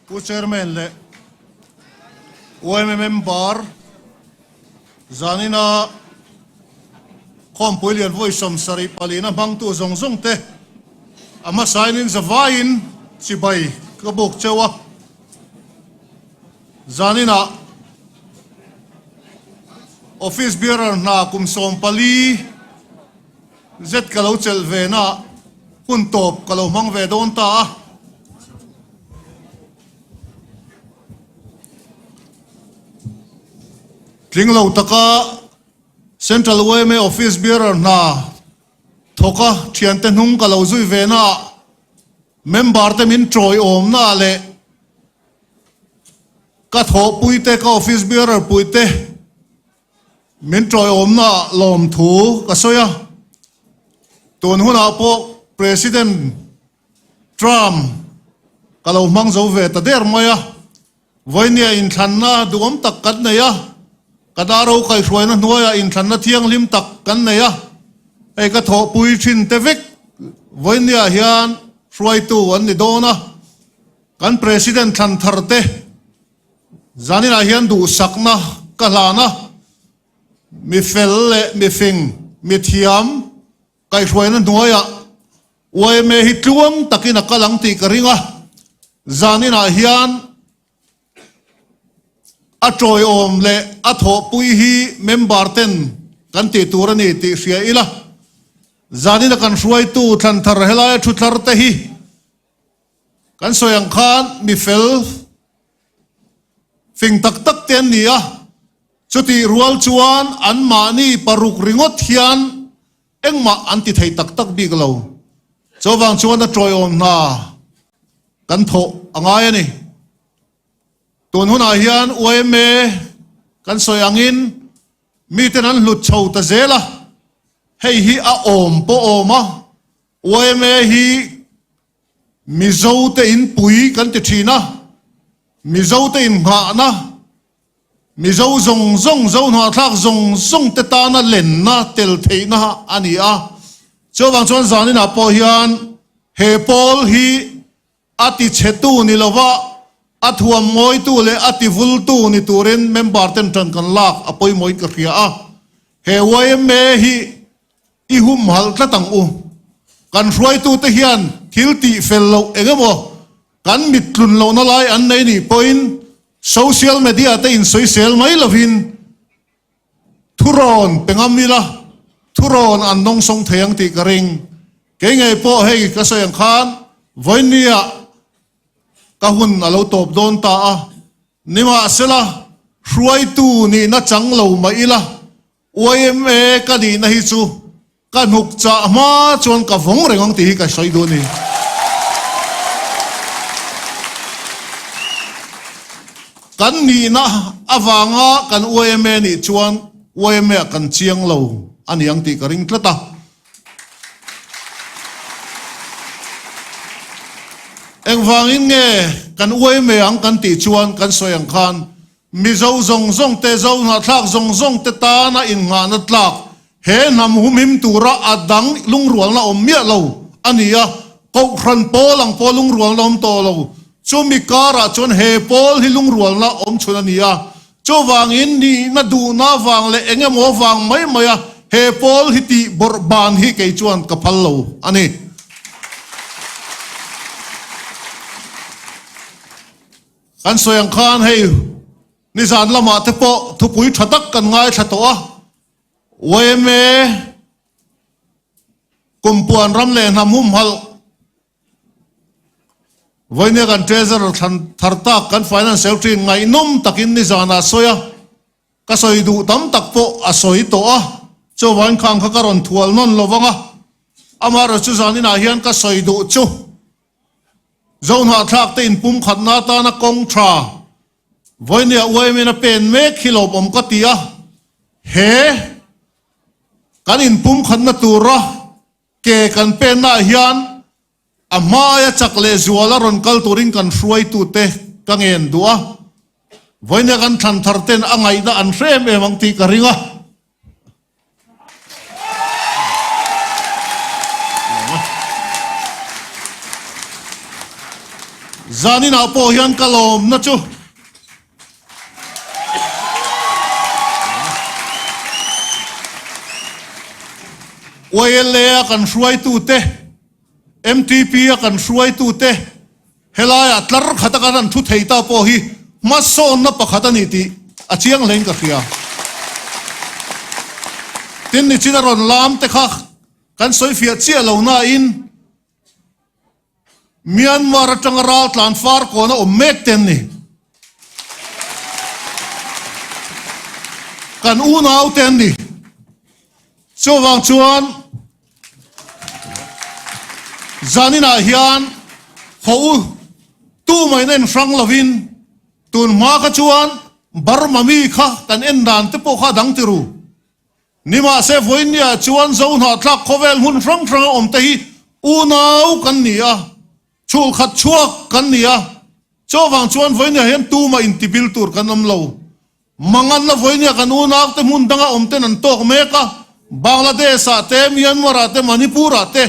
Pu Chairman leh yma member zanina khawmpui lian vawi 74 na hmangtu zawng zawng te a hmasain zavaiin chibai ka buk cheu a. Zaninah Office Bearer hna kum 14 zet ka lo chelh ve na hun tawp ka lo hmang ve dawn ta a. Tling lo taka Central yma Office Bearer hna thawka thiante hnung ka lo zui ve naah member te min tawiawmna leh Ka thawhpuite, ka office bearer puite min tawiawmna lawmthu ka sawi a. Tun hunah pawh President Trump ka lo hmang zo ve ta der mai a. Vawinia inthlanna duhawm tak kan nei a, ka daro kaihhruaina hnuaiah inthlanna thianghlim tak kan nei a. Hei ka thawhpui thin te vek vawinia hian hruaitu an ni dawn a. Kan President thlan thar te zaninah hian duhsakna ka hlan a, mi fel leh mi fing, mi thiam kaihhruaina hnuaiah yma hi tluang takin a kal ang tih ka ring a, zaninah hian a tawiawm leh a thawhpui hi member ten kan tih tur a ni tih hria ila, zanina kan hruaitu thlan thar helaia thu thlar te hi Kan sawi ang khan mi fel fing tak tak te an ni a, chutih rual chuan anmahni paruk ringawt hian engmah an ti thei tak tak bik lo. Chuvang chuan a tawiawm hna kan thawh a ngai a ni. Tun hunah hian yma kan sawi angin miten an hlut chho ta zel a, hei hi a awm pawh awm a, yma hi Mizote in pui kan ti thin a, Mizote in nghahna, Mizo zawng zawng, Zohnahthlak zawng zawng te tana lenna tel theihna a ni a. Chuvang chuan zaninah pawh hian he pawl hi a ti chhetu ni lova a thuam mawitu leh a ti vultu ni turin member ten tan kan lak a pawimawhin ka hria a. He yma hi I humhalh tlat ang u. Kan hruaitute hian thil tih fel loh eng emaw kan mit tlun lohna lai an nei nih pawhin social media te insawisel mai lovin thurawn pe ngam ila, thurawn an dawngsawng thei ang tih ka ring. Kei ngei pawh hei ka sawi ang khan vawinia ka hun a lo tawp dawn ta a, nimahsela hruaitu nihna chang lo mah ila Yma ka nihna hi chu ka hnuk chah hma chuan ka vawng reng ang tih hi ka sawi duh a ni. Kan nihna avanga kan yma nih chuan yma ah kan chiang lo a ni ang tih ka ring tlat a. Engvangin nge kan yma ang kan tih chuan kan sawi ang khan Mizo zawng zawng te, Zo hnahthlak zawng zawng te tana innghahna tlak he hnam humhim tura a dang lungrualna awm miah lo a ni a, Kohhran pawl ang pawh lungrualna awm tawh lo. Chumi karah chuan he pawl hi lungrualna awm chhun a ni a, chuvangin nihna duhna vang leh eng emaw vang mai maia he pawl hi tih bawrh ban hi kei chuan ka phal lo a ni. Kan sawi ang khan hei nizan lamah te pawh thupui tha tak kan ngaithla tawh a, yma kumpuan ram leh hnam humhalh vawinia kan treasurer thlan thar tak kan finance secretary ngaihnawm takin nizanah sawi a, ka sawi duh tam tak pawh a sawi tawh a, chuvangin khang kha ka rawn thual nawn lo vang a, amaherawhchu zaninah hian ka sawi duh chu. Zohnahthlak te inpumkhatna atana kawng tha vawinia uaimin a pen mek hi lawmawm ka ti a, he kan inpumkhatna tura ke kan pennaah hian a hmaia chak leh zuala rawn kal turin kan hruaitute ka ngen duh a, vawinia kan thlan thar ten a ngaihna an hre em em ang tih ka ring a. Zaninah pawh hian ka lawmna chu YLA a kan hruaitute, MTP a kan hruaitute helaiah tlar khata kan han thu thei ta pawh hi hmasawnna pakhat a ni tih a chiang hlein ka hria. Tin, nichin a rawn lam te kha kan sawifiah chiah lo nain, Myanmar atanga raltlan far kawn a awm mek te an ni. Kan unau te an ni. Chuvang chuan zaninah hian haw u tu mai na inhrang lovin tun hma kha chuan Burma mi kha kan en dan te pawh kha a dang ti ru. Nimahse vawinia chuan Zohnahtlak khawvel hmun hrang hranga awm te hi unau kan ni a, chhulkhat chhuak kan ni a, chuvang chuan vawinia hian tumah intibil tur kan awm lo. Manganna vawinia kan unau te hmun danga awm ten an tawk mek a, Bangladesh ah te, Myanmar ah te, Manipur ah te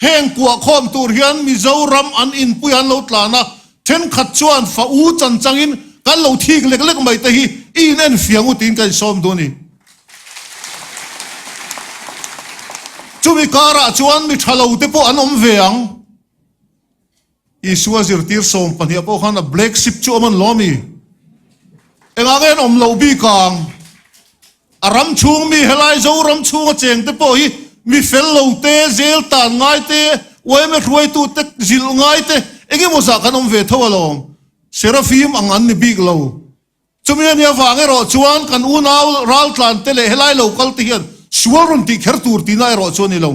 heng kuah khawm tur hian Mizoram an inpui an lo tlan a, thenkhat chuan fa u chan changin kan lo thik lek lek mai te hi i in enfiang u tiin ka insawm duh a ni. Chumi karah chuan mi tha lo te pawh an awm ve ang. Isua zirtir 12 pawh khan a black sheep chu awm an lo ami? Engah nge an awm loh bik ang? A ram chhung mi helai Zoram chhunga cheng te pawh hi mi fel lo te, zel tan ngai te, yma hruaitu te, zilh ngai te engemaw zah kan awm ve tho alawm. Serafim ang an ni bik lo. Chumi a nih avang erawh chuan kan unau raltlan te leh helai lo kal te hian sual rawn tih kher tur tihna erawh chu a ni lo.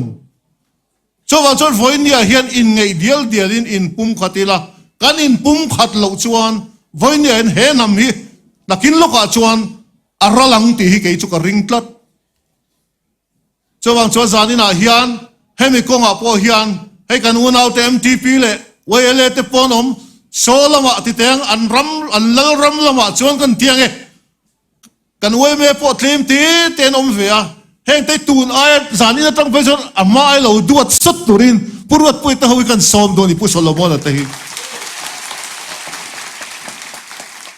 Chuvang chuan vawinia hian inngeih dial dialin inpumkhat ila, kan inpumkhat loh chuan vawinia hian he hnam hi nakin lawkah chuan a ral ang tih hi kei chu ka ring tlat. Chuvang chuan zaninah hian hemi kawngah pawh hian hei kan unaute MTP leh YLA te pawn awm saw lamah titeng an ram an lal ram lamah chuan kan tiang e. Kan YMA pawh tlem te te an awm ve a, heng te tun aia zanin atang phei chuan a hma ai lo duat sawt turin Pu Ruatpuii te ho hi kan sawm dawn i Pu Solomon-a te hi.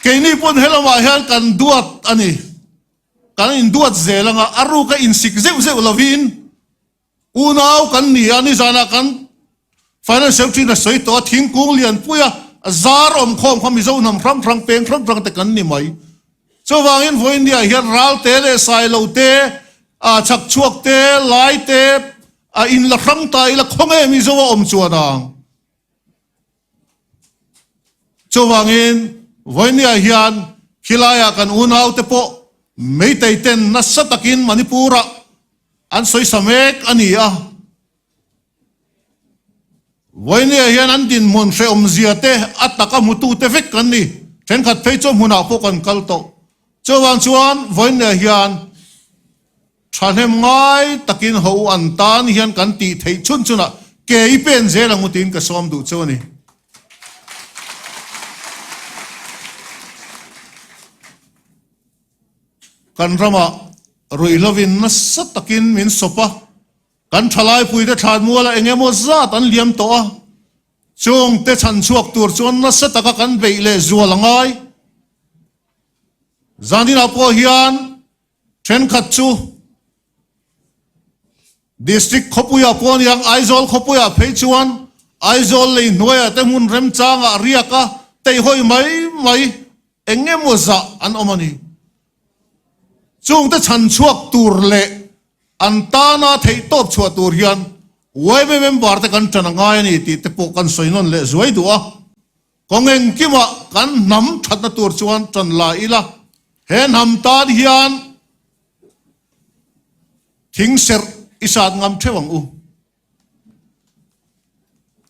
Keini pawn helamah hian kan duat a ni. Kan induat zel anga a ruka insik zeuh zeuh lovin unau kan ni a, nizanah kan Finance Secretary a sawi tawh a, thingkung lianpuia zar awm khawm kha Mizo hnam hrang hrang peng hrang hrang te kan ni mai. Chuvangin vawiin hian Ralte leh Sailo te, Chhakchhuak te, Lai te a inla hrang ta ila khawnge Mizo a awm chuan ang. Chuvangin, vawinia hian khilaiah kan unaute pawh Meitei ten nasa takin Manipur-ah an sawisa mek a ni a. Vawinia hian an dinhmun hrehawmzia te a taka hmutute vek kan ni. Thenkhat phei chu hmunah pawh kan kal tawh. Chuvang chuan vawinia hian Thahnem ngai takin ho u an tan hian kan tih theih chhun chhunah ke i pen zel ang u tiin ka sawm duh chu a ni. Kan ramah ruihhlovin nasa takin min sawp a, kan thalaipuite thlanmualah eng emaw zat an liam tawh a, chungte chhanchhuak tur chuan nasa taka kan beih leh zual a ngai. Zaninah pawh hian Thenkhat chu District khawpuiah pawh a ni ang, Aizawl khawpuiah phei chuan Aizawl lei hnuaiah te hmun remchangah riak a teihawi mai mai eng emaw zah an awm a ni. Chungte chhan chhuak tur leh an tana theihtawp chhuah tur hian yma member te kan tan a ngai a ni tih te pawh kan sawi nawn leh zuai duh a. Kawng engkimah kan hnam thatna tur chuan tan la ila, he hnam tan hian thing serh i sat ngam theuh ang u.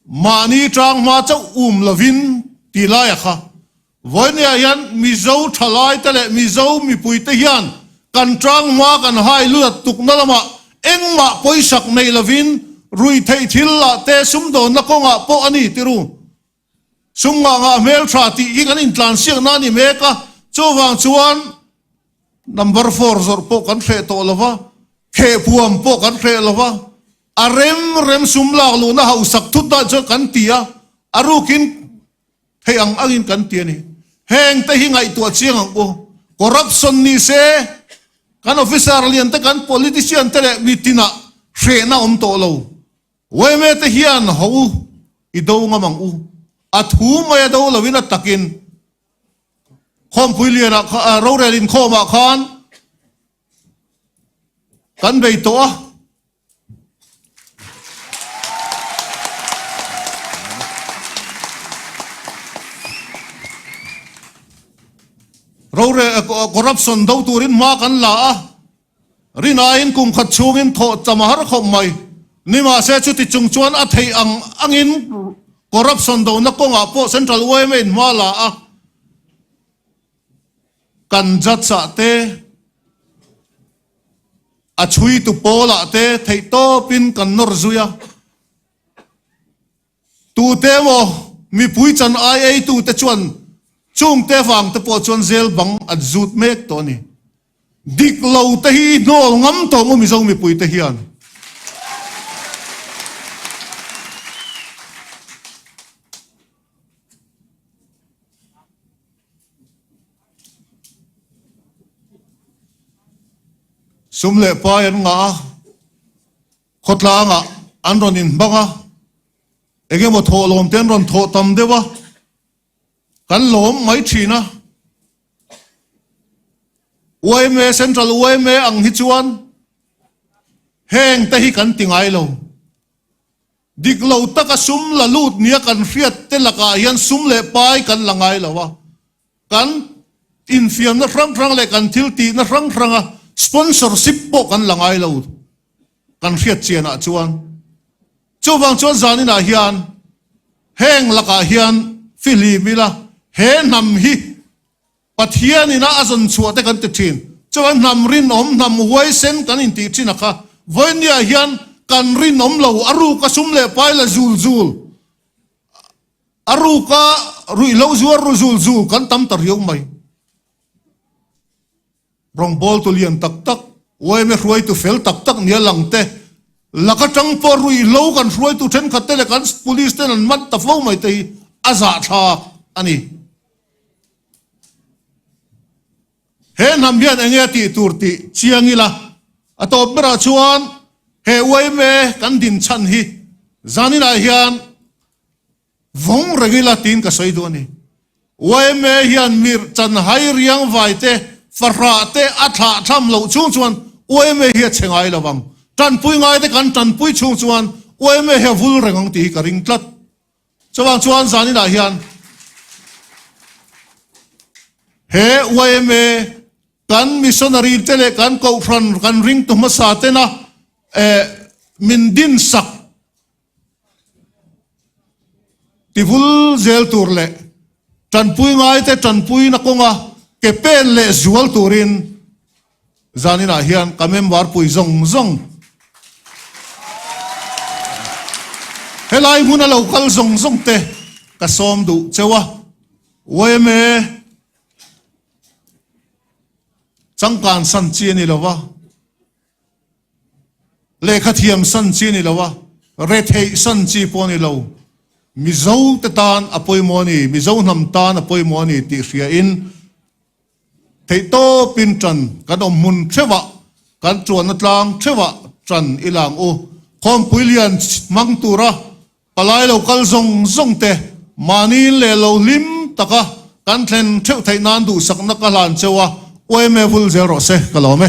Mahni tang hma chauh um lovin ti laia kha vawinia hian Mizo thalaite leh Mizo mipuite hian kan tang hma kan hai lut tukna lamah engmah pawisak nei lovin ruihtheih thil lah te sumdawnna kawngah pawh a ni tiru. Sum ngah ngah hmel tha tih hi kan intlansiakna a ni mek a, chuvang chuan number four zawrh pawh kan hreh tawh lo va, khehpuam pawh kan hreh lo va, a rem rem sum lak luhna hausak thut dan chuan kan ti a, a rukin. Theih ang angin kan ti a ni. Heng te hi ngaihtuah chiang ang u. Corruption ni se, kan officer lian te, kan politician te leh mi tinah hrehna awm tawh lo. Yma te hian ho u, i do ngam ang u. A thu mai a do loin a takin Khawmpui lianah rorel inkhawmah khan kan bei tawh a. Rorel corruption do turin hma kan la a, rinaiin kum khat chhungin thawh cham a har khawp mai. Nimahse chuti chung chuan a theih ang angin corruption dona kawngah pawh Central yma in hma la a, kan judge ah te, A chhuitu pawlah te theihtawpin kan nawr zui a, tute emaw mipui chan ai eitute chuan chungte vang te pawh chuan zel bang an zut mek tawh a ni. Dik lo te hi i hnawl ngam tawh maw Mizo mipui te hian? Sum leh pai an ngah a, khawtlangah an rawn inhmang a, eng emaw thawhlawm te an rawn thawh tam deuh a, kan lawm mai thin a. Yma, Central yma ang hi chuan heng te hi kan ti ngai lo. Dik lo taka sum la lut nia kan hriat te lakah hian sum leh pai kan la ngai lo a, kan infiamna hrang hrang leh kan thil tihna hrang hranga sponsorship pawh kan la ngai lo kan hriat chianah chuan. Chuvang chuan zaninah hian heng lakah hian fihlim ila he hnam hi Pathian ina a zawn chhuah te kan ti thin. Chuan hnam rinawm, hnam huaisen kan intih thin a kha. Vawinia hian kan rinawm lo, a ruka sum leh pai la zul zul, a ruka ruihhlo zuar ru zul zul kan tam ta riau mai. Rawngbawltu lian tak tak, yma hruaitu fel tak tak nia lang te, laka tang pawh ruihhlo kan hruaitu thenkhat te leh kan police ten an man ta fo mai te hi a zahthlak a ni. He hnam hian enge a tih tur tih chiang ila, a tawp berah chuan he yma kan din chhan hi zaninah hian vawng reng ila tiin ka sawi duh a ni. Yma hian mir chanhai riang vai te, fahrah te a thlah tham loh chhung chuan yma hi a chhe ngai lo ang. Tanpui ngai te kan tanpui chhung chuan yma hi a vul reng ang tih hi ka ring tlat. Chuvang chuan zaninah hian he yma kan missionary te leh kan kohhran kan ringtu hmasa tena eh min din sak tivul zel tur leh tanpui ngaite tanpuina kawnga ke pen leh zual turin Zaninah hian ka member pui zawng zawng helai hmuna lo kal zawng zawng te ka sawm duh cheu a, yma changkan san chi a ni lo va, lehkha thiam san chi a ni lo va, retheih san chi pawh a ni lo, Mizo te tan a pawimawh a ni, Mizo hnam tan a pawimawh a ni tih hriain, Theihtawpin ṭan kan awm hmun ṭheuhah, kan ṭuanna tlang ṭheuhah ṭan i lang u. Khawmpui lian hmang tura palai lo kal zawng zawng te mahniin leh lo hlim taka kan thlen ṭheuh theih nan duhsakna ka hlan cheu a, yma vul zel rawh se ka lawm e.